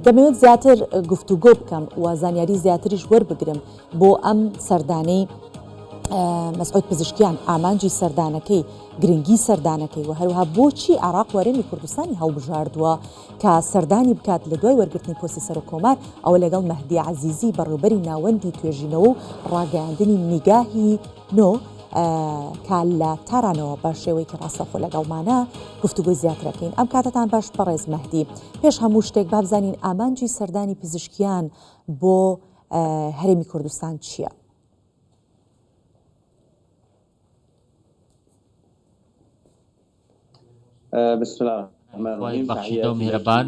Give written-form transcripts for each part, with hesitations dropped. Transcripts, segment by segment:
دەمەوێت زیاتر گفتوگۆ بکەم و زانیاری زیاتریش وەربگرم بۆ ئەم سەردانەی مەسعود پزیشکیان، ئامانجی سەردانەکەی، گرنگی سەردانەکەی و هەروەها بۆچی عێراق و هەرێمی کوردستانی هەڵبژاردووە کە سەردانی بکات لە دوای وەرگرتنی پۆستی سەرۆک کۆمار، ئەوە لەگەڵ مەهدی عەزیزی بەڕێوبەری ناوەندی توێژینەوە و ڕاگەیاندنی نیگاهی نۆ کە لە تارانەوە بە شێوەیەکی ڕاستەوخۆ لەگەڵمانە گفتوگۆی زیاترەکەین. ئەم کاتەتان باش بەڕێز مەهدی. پێش هەموو شتێک با بزانین ئامانجی سەردانی پزیشکیان بۆ هەرێمی کوردستان چییە؟ خوای بەخشندە و میهرەبان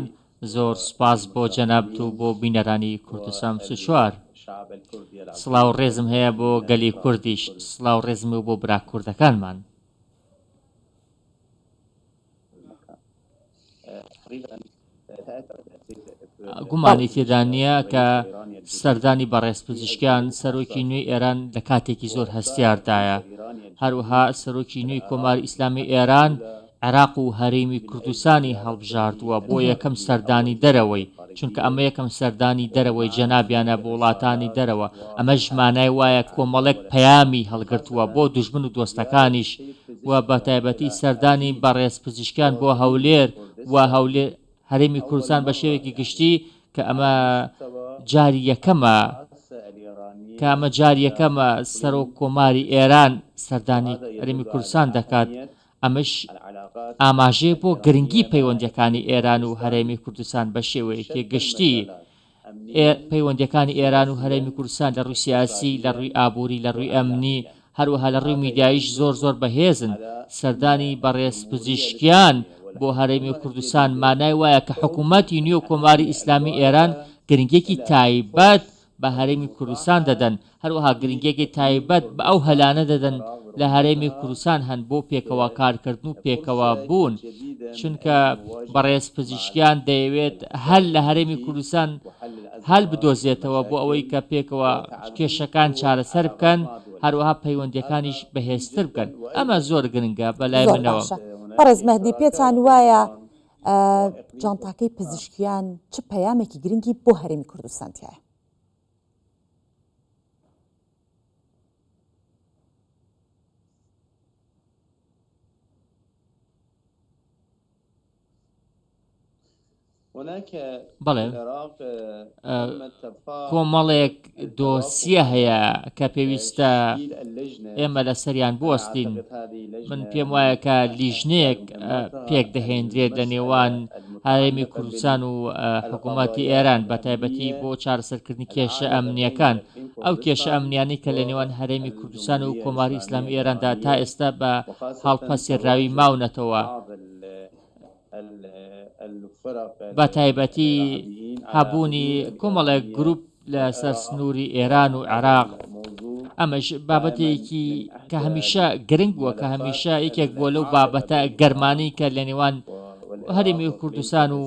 زۆر سوپاس بۆ جەنابت و بۆ بینەرانی کوردستان 24 سڵاو ڕێزم هەیە بۆ گەلی کوردیش سڵاو ڕێزم بۆ برا کوردەکانمان. گومانی تێدا نییە کە سەردانی بەڕێز پزیشکیان سەرۆکی نوێی ئێران لە کاتێکی زۆر هەستیاردایە. هەروەها سەرۆکی نوێی کۆماری ئیسلامی ئێران عێراق و هەرێمی کوردستانی هەڵبژاردووە بۆ یەکەم سەردانی دەرەوەی، چونکە ئەمە یەکەم سەردانی دەرەوەی جەنابیانە بۆ وڵاتانی دەرەوە، ئەمەش مانای وایە کۆمەڵێک پەیامی هەڵگرتووە بۆ دوژمن و دۆستەکانیش و بەتایبەتی سەردانی بەڕێز پزیشکیان بۆ هەولێر و هەولێر هەرێمی کوردستان بە شێوەیەکی گشتی کە ئەمە جاری یەکەمە کە ئەمە جاری یەکەمە سەرۆک کۆماری ئێران سەردانی هەرێمی کوردستان دەکات ئەمەش ئاماژەیە بۆ گرنگی پەیوەندیەکانی ئێران و هەرێمی کوردستان بە شێوەیەکی گشتی. پەیوەندیەکانی ئێران و هەرێمی کوردستان لە ڕووی سیاسی، لە ڕووی ئابووری، لە ڕووی ئەمنی، هەروەها لە ڕووی میدیاییش زۆر زۆر بەهێزن. سەردانی بەڕێز پزیشکیان بۆ هەرێمی کوردستان مانای وایە کە حکوومەتی نوێ و کۆماری ئیسلامی ئێران گرنگیەکی تایبەت بە هەرێمی کوردستان دەدەن، هەروەها گرنگییەکی تایبەت بە ئەو هەلانە دەدەن لە هەرێمی کوردستان هەن بۆ پێکەوە کارکردن و پێکەوە بوون، چونکە بەڕێز پزیشکیان دەیەوێت هەل لە هەرێمی کوردستان هەل بدۆزێتەوە بۆ ئەوەی کە پێکەوە کێشەکان چارەسەر بکەن، هەروەها پەیوەندییەکانیش بەهێزتر بکەن. ئەمە زۆر گرنگە بە لای زۆر منەوە. باشە بەڕێز مەهدی پێتان وایە جانتاکەی پزیشکیان چ پەیامێکی گرنگی بۆ هەرێمی کوردستان تیایە؟ بەڵێ کۆمەڵێک دۆسیە هەیە کە پێویستە ئێمە لەسەریان بوەستین من پێم وایە کە لیژنەیەک پێک دەهێندرێت لە نێوان هەرێمی کوردستان و حکوومەتی ئێران بە تایبەتی بۆ چارەسەرکردنی کێشە ئەمنیەکان ئەو کێشە ئەمنیانەی کە لە نێوان هەرێمی کوردستان و کۆماری ئیسلامی ئێراندا تا ئێستا بە هەڵپەسێراوی ماونەتەوە. بە تایبەتی هەبوونی کۆمەڵێک گروپ لەسەر سنووری ئێران و عێراق، ئەمەش بابەتێکی کە هەمیشە گرنگ بووە، کە هەمیشە یەکێک بووە لەو بابەتە گەرمانەی کە لە نێوان هەرێمی کوردستان و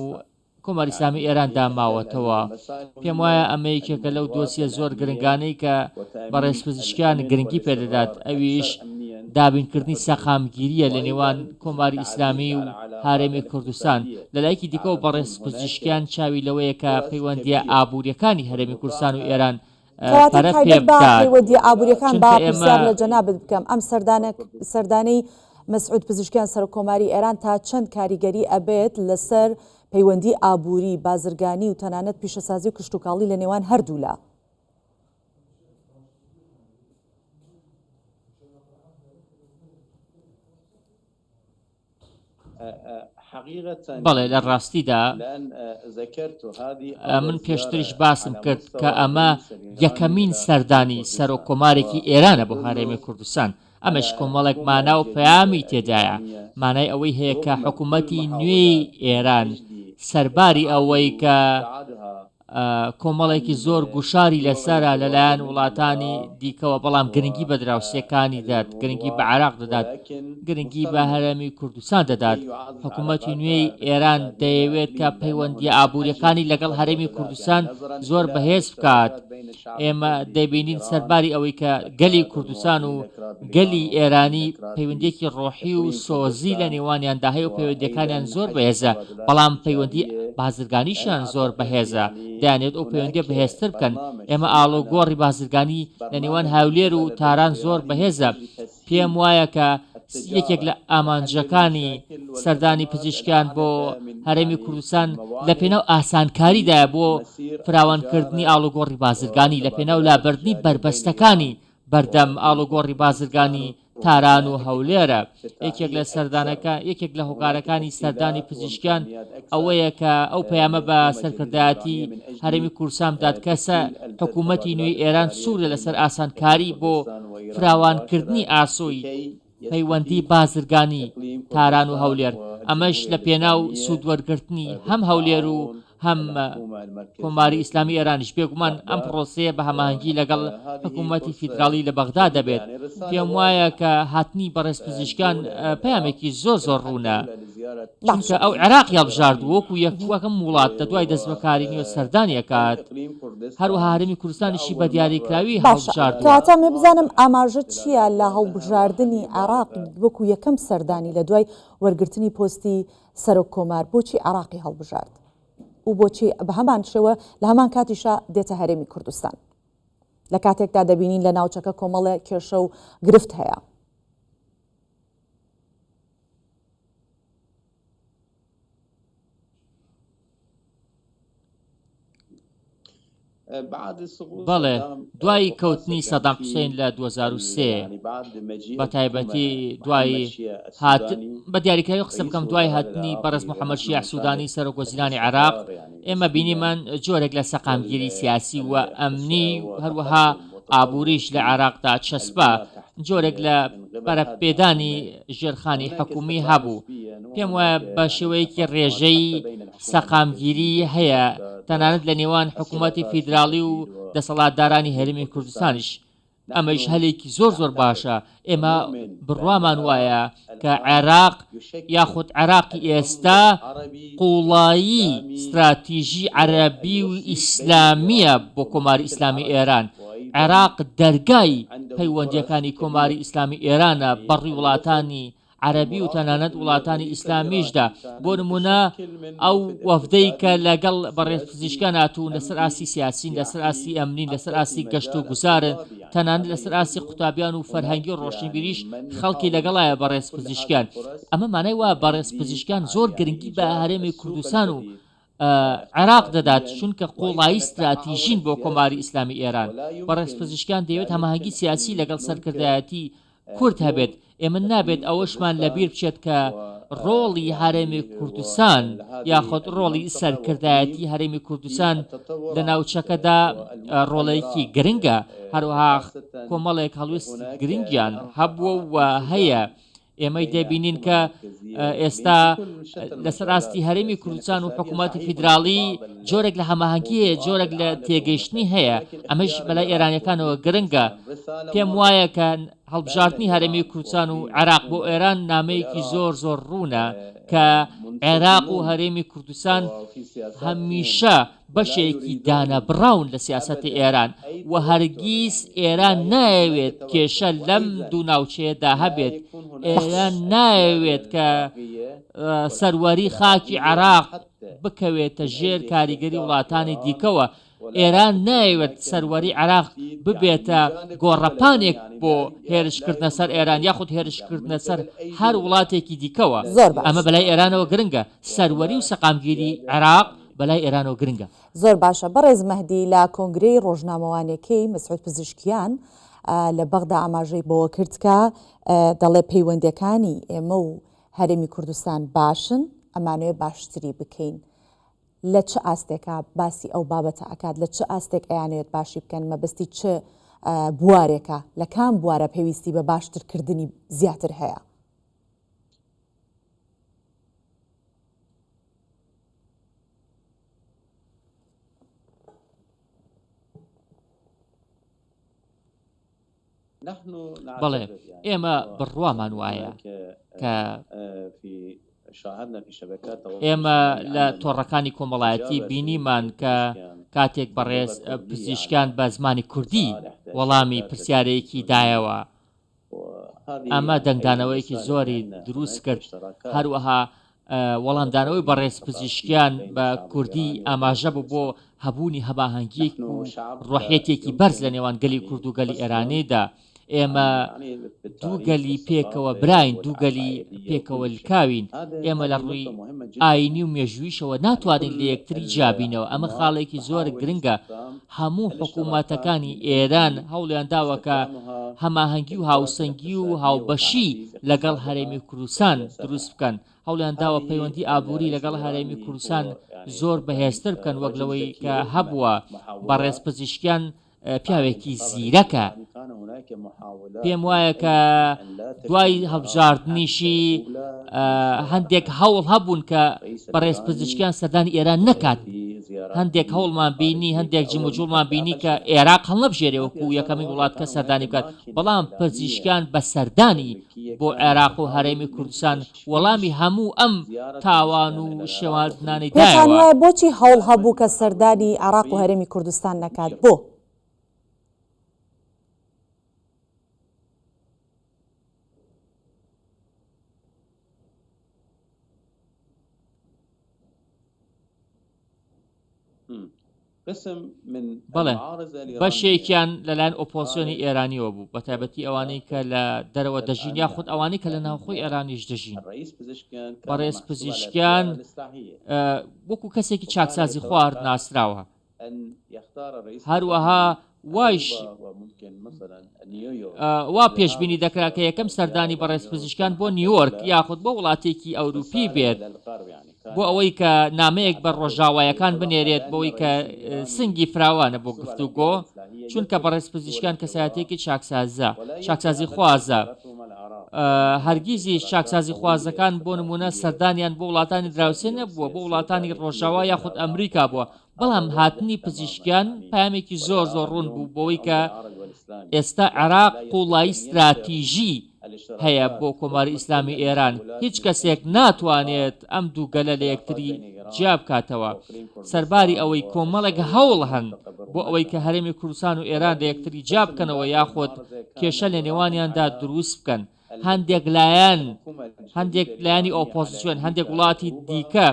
کۆماری ئیسلامی ئێراندا ماوەتەوە. پێم وایە ئەمە یەکێکە لەو دۆسیە زۆر گرنگانەی کە بەڕێز پزیشکیان گرنگی پێدەدات، ئەویش دابینکردنی سەقامگیرییە لە نێوان کۆماری ئیسلامی و هەرێمی کوردستان. لە لایەکی دیکەوە بەڕێز پزیشکیان چاوی لەوەیە کە پەیوەندییە ئابوورییەکانی هەرێمی کوردستان و ئێران کەواتە پەرە پێ تایبەت بە بدات، پەیوەندییە ئابوورییەکان با چونکە ئێمە. پرسیار لە جەنابت بکەم، ئەم سەردانە سەردانەی مەسعود پزیشکیان سەرۆککۆماری ئێران تا چەند کاریگەری ئەبێت لەسەر پەیوەندی ئابووری، بازرگانی و تەنانەت پیشەسازی و کشتوکاڵی لە نێوان هەردوولا؟ بەڵێ لە ڕاستیدا من پێشتریش باسم کرد کە ئەمە یەکەمین سەردانی سەرۆک کۆمارێکی ئێرانە بۆ هەرێمی کوردستان ئەمەش کۆمەڵێک مانا و پەیامی تێدایە مانای ئەوەی هەیە کە حکوومەتی نوێی ئێران سەرباری ئەوەی کە. کۆمەڵێکی زۆر گوشاری لەسەرە لەلایەن وڵاتانی دیکەوە، بەڵام گرنگی بە دراوسێکانی دەدات، گرنگی بە عێراق دەدات، گرنگی بە هەرێمی کوردستان دەدات. حکوومەتی نوێی ئێران دەیەوێت کە پەیوەندییە ئابوورییەکانی لەگەڵ هەرێمی کوردستان زۆر بەهێز بکات. ئێمە دەبینین سەرباری ئەوەی کە گەلی کوردستان و گەلی ئێرانی پەیوەندییەکی ڕۆحی و سۆزی لە نێوانیاندا هەیە و پەیوەندییەکانیان زۆر بەهێزە، بەڵام پەیوەندی بازرگانیشیان زۆر بەهێزە، دەیانەوێت ئەو پەیوەندییە بەهێزتر بکەن. ئێمە ئاڵوگۆڕی بازرگانی لە نێوان هەولێر و تاران زۆر بەهێزە. پێم وایە کە یەکێک لە ئامانجەکانی سەردانی پزیشکیان بۆ هەرێمی کوردستان لە پێناو ئاسانکاریدایە بۆ فراوانکردنی ئاڵوگۆڕی بازرگانی، لە پێناو لابردنی بەربەستەکانی بەردەم ئاڵوگۆڕی بازرگانی تاران و هەولێرە. یەکێک لە سەردانەکە یەکێک لە هۆکارەکانی سەردانی پزیشکیان ئەوەیە کە ئەو پەیامە بە سەرکردایەتی هەرێمی کوردستان بدات کە حکوومەتی نوێی ئێران سوورە لەسەر ئاسانکاری بۆ فراوانکردنی ئاسۆی پەیوەندی بازرگانی تاران و هەولێر، ئەمەش لە پێناو سوودوەرگرتنی هەم هەولێر و هەم کۆماری ئیسلامی ئێرانیش. بێگومان ئەم پڕۆسەیە بە هەماهەنگی لەگەڵ حکوومەتی فیدراڵی لە بەغدا دەبێت. پێم وایە کە هاتنی بەڕێز پزیشکیان پەیامێکی زۆر زۆر ڕوونە، چونکە ئەو عێراقی هەڵبژارد و وەکو یەکەم وڵات لە دوای دەستبەکاری نوێ سەردانی ئەکات، هەروەها هەرێمی کوردستانیشی بە دیاریکراوی باشە هەڵبژاردووە. کەواتە ئەمەوێ بزانم ئاماژە چییە لە هەڵبژاردنی عێراق وەکو یەکەم سەردانی لە دوای وەرگرتنی پۆستی سەرۆک کۆمار بۆچی عێراقی هەڵبژارد و بۆچی بە هەمان شێوە لە هەمان کاتیشا دێتە هەرێمی کوردستان لە کاتێکدا دەبینین لە ناوچەکە کۆمەڵێ کێشە و گرفت هەیە؟ بەڵێ، دوای کەوتنی سەدام حوسەین لە 2003، بە تایبەتی دوای هات بە دیاریکراوی قسە بکەم دوای هاتنی بەڕێز محەممەد شیاع سوودانی سەرۆک وەزیرانی عێراق، ئێمە بینیمان جۆرێک لە سەقامگیری سیاسی و ئەمنی و هەروەها ئابووریش لە عێراقدا چەسپا، جۆرێک لە پەرەپێدانی ژێرخانی حکوومی هەبوو. پێم وایە بە شێوەیەکی ڕێژەیی سەقامگیری هەیە تەنانەت لە نێوان حکوومەتی فیدراڵی و دەسەڵاتدارانی هەرێمی کوردستانیش. ئەمەیش هەلێکی زۆر زۆر باشە. ئێمە بڕوامان وایە کە عێراق یاخود عێراقی ئێستا قووڵایی ستراتیژی عەرەبی و ئیسلامییە بۆ کۆماری ئیسلامی ئێران. عێراق دەرگای پەیوەندییەکانی کۆماری ئیسلامی ئێرانە بەڕووی وڵاتانی عەرەبی و تەنانەت وڵاتانی ئیسلامیشدا، بۆ نموونە ئەو وەفدەی کە لەگەڵ بەڕێز پزیشکیان هاتوون لەسەر ئاستی سیاسین، لەسەر ئاستی ئەمنین، لەسەر ئاستی گەشت و گوزارن، تەنانەت لەسەر ئاستی قوتابیان و فەرهەنگی و ڕۆشنبیریش خەڵکی لەگەڵایە بەڕێز پزیشکیان. ئەمە مانای وایە بەڕێز پزیشکیان زۆر گرنگی بە هەرێمی کوردستان و عێراق دەدات، چونکە قووڵایی ستراتیژین بۆ کۆماری ئیسلامی ئێران. بەڕێز پزیشکیان دەیەوێت هەماهەنگی سیاسی لەگەڵ سەرکردایەتی کورد هەبێت، ئێمە نابێت ئەوەشمان لەبیر بچێت کە ڕۆڵی هەرێمی کوردستان یاخود ڕۆڵی سەرکردایەتی هەرێمی کوردستان لە ناوچەکەدا ڕۆڵێکی گرنگە، هەروەها کۆمەڵێک هەڵوێستی گرنگیان هەبووە و هەیە. ئێمەی دەبینین کە ئێستا لەسەر ئاستی هەرێمی کوردستان و حکوومەتی فیدراڵی جۆرێک لە هەماهەنگی هەیە، جۆرێک لە تێگەیشتنی هەیە، ئەمەش بەلای ئێرانیەکانەوە گرنگە. پێم وایە کە هەڵبژاردنی هەرێمی کوردستان و عێراق بۆ ئێران نامەیەکی زۆر زۆر ڕوونە کە عێراق و هەرێمی کوردستان هەمیشە بەشێکی دانەبڕاون لە سیاسەتی ئێران و هەرگیز ئێران نایەوێت کێشە لەم دوو ناوچەیەدا هەبێت، ئێران نایەوێت کە سەروەری خاکی عێراق بکەوێتە ژێر کاریگەری وڵاتانی دیکەوە، ئێران نایەوێت سەروەری عێراق ببێتە گۆڕەپانێک بۆ هێرشکردنە سەر ئێران یاخود هێرشکردنە سەر هەر وڵاتێکی دیکەوە، ئەمە بەلای ئێرانەوە گرنگە، سەروەری و سەقامگیری عێراق بەلای ئێرانەوە گرنگە. زۆر باشە بەڕێز مەهدی لە کۆنگرەی ڕۆژنامەوانیەکەی مەسعود پزیشکیان لە بەغدا ئاماژەی بەوە کرد کە دەڵێ پەیوەندیەکانی ئێمە و هەرێمی کوردستان باشن ئەمانەوێ باشتری بکەین لە چ ئاستێکا باسی ئەو بابەتە ئەکات لە چ ئاستێک ئەیانەوێت باشی بکەن مەبەستی چ بوارێکە لە کام بوارە پێویستی بە باشترکردنی زیاتر هەیە؟ بەڵێ، ئێمە بڕوامان وایە کە ئێمە لە تۆڕەکانی کۆمەڵایەتی بینیمان کە کاتێک بەڕێز پزیشکیان بە زمانی کوردی وەڵامی پرسیارێکی دایەوە، ئەمە دەنگدانەوەیەکی زۆری دروست کرد، هەروەها وەڵامدانەوەی بەڕێز پزیشکیان بە کوردی ئاماژە بوو بۆ هەبوونی هەماهەنگییەک و ڕۆحیەتێکی بەرز لە نێوان گەلی کورد و گەلی ئێرانیدا. ئێمە دوو گەلی پێکەوە براین، دوو گەلی پێکەوە لکاوین. ئێمە لە ڕووی ئایینی و مێژوویشەوە ناتوانین لە یەکتری جیا بینەوە. ئەمە خاڵێکی زۆر گرنگە. هەموو حکوومەتەکانی ئێران هەوڵیان داوە کە هەماهەنگی و هاوسەنگی و هاوبەشی لەگەڵ هەرێمی کوردستان دروست بکەن. هەوڵیان داوە پەیوەندی ئابووری لەگەڵ هەرێمی کوردستان زۆر بەهێزتر بکەن وەک لەوەی کە هەبووە. بەڕێز پزیشکیان پیاوێکی زیرەکە، پێم وایە کە دوای هەڵبژاردنیشی هەندێک هەوڵ هەبوون کە بەڕێز پزیشکیان سەردانی ئێران نەکات، هەندێک هەوڵمان بینی، هەندێک جموجوڵمان بینی کە ئێراق هەڵنەبژێرێ وەکو یەکەمین وڵات کە سەردانی بکات، بەڵام پزیشکیان بە سەردانی بۆ عێراق و هەرێمی کوردستان وەڵامی هەموو ئەم تاوان و شێواندنانەی پێتان دایەوە. وایە بۆچی هەوڵ هەبوو کە سەردانی عێراق و هەرێمی کوردستان نەکات؟ بۆ؟ بەڵێ، بەشێکیان لەلایەن ئۆپۆزسیۆنی ئێرانییەوە بوو، بەتایبەتی ئەوانەی کە لە دەرەوە دەژین یاخود ئەوانەی کە لە ناوخۆی ئێرانیش دەژین. بەڕێز پزیشکیان وەکو کەسێکی چاکسازیخوار ناسراوە. هەروەها وایش وا پێشبینی دەکرا کە یەکەم سەردانی بەڕێز پزیشکیان بۆ نیوۆرک یاخود بۆ وڵاتێکی ئەوروپی بێت بۆ ئەوەی کە نامەیەک بە ڕۆژاوایەکان بنێرێت بۆی کە سنگی فراوانە بۆ گفتوگۆ چونکە بەڕێز پزیشکیان کەسایەتێکی چاکسازە چاکسازی خوازە هەرگیزیش چاکسازی خوازەکان بۆ نمونە سەردانیان بۆ وڵاتانی دراوسێ نەبووە بۆ وڵاتانی ڕۆژاوا یاخود ئەمریکا بووە بەڵام هاتنی پزیشکیان پەیامێکی زۆر زۆر ڕوون بوو بەوەی کە ئێستا عێراق قوڵایی ستراتیژی هەیە بۆ کۆماری ئیسلامی ئێران، هیچ کەسێک ناتوانێت ئەم دوو گەلە لە یەکتری جیا بکاتەوە، سەرباری ئەوەی کۆمەڵێک هەوڵ هەن بۆ ئەوەی کە هەرێمی کوردستان و ئێران لە یەکتری جیا بکەنەوە یاخود کێشە لە نێوانیاندا دروست بکەن. هەندێک لایەن، هەندێک لایەنی ئۆپۆزسیۆن، هەندێک وڵاتی دیکە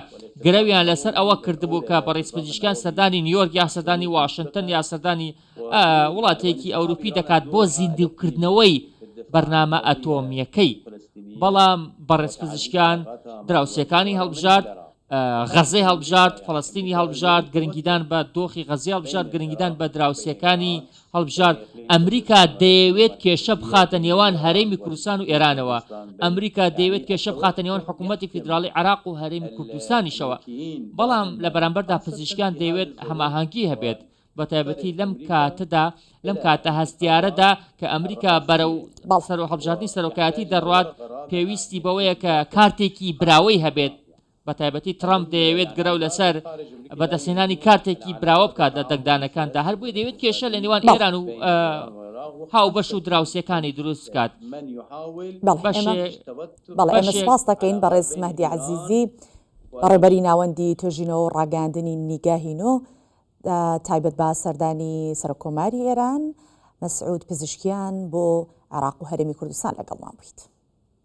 گرەویان لەسەر ئەوە کردبوو کە بەڕیز پزیشکیان سەردانی نیویۆرک یا سەردانی واشنتن یا سەردانی وڵاتێکی ئەوروپی دەکات بۆ زیندووکردنەوەی بەرنامە ئەتۆمییەکەی، بەڵام بەڕێز پزیشکیان دراوسێکانی هەڵبژارد، غەزەی هەڵبژارد، فەڵەستینی هەڵبژارد، گرنگیدان بە دۆخی غەزەی هەڵبژارد، گرنگیدان بە دراوسێکانی هەڵبژارد. ئەمریکا دەیەوێت کێشە بخاتە نێوان هەرێمی کوردستان و ئێرانەوە، ئەمریکا دەیەوێت کێشە بخاتە نێوان حکوومەتی فیدراڵی عێراق و هەرێمی کوردستانیشەوە، بەڵام لە بەرامبەردا پزیشکیان دەیەوێت هەماهەنگی هەبێت، بەتایبەتی لەم کاتەدا، لەم کاتە هەستیارەدا کە ئەمریکا بەرەو سەرۆ هەڵبژاردنی سەرۆکایەتی دەڕوات، پێویستی بەوەیە کە کارتێکی براوەی هەبێت، بەتایبەتی ترەمپ دەیەوێت گرەو لەسەر بەدەستهێنانی کارتێکی براوە بکات لە دەنگدانەکاندا، هەر بۆیە دەیەوێت کێشە لە نێوان ئێران و هاوبەش و دراوسێکانی دروست بکات. بەڵێ ئێمە سوپاس دەکەین بەڕێز مەهدی عەزیزی، بەڕێوبەری ناوەندی توێژینەوە و ڕاگەیاندنی نیگاهی نۆ، تایبەت بە سەردانی سەرۆککۆماری ئێران مەسعود پزیشکیان بۆ عێراق و هەرێمی کوردستان لەگەڵمان بوویت.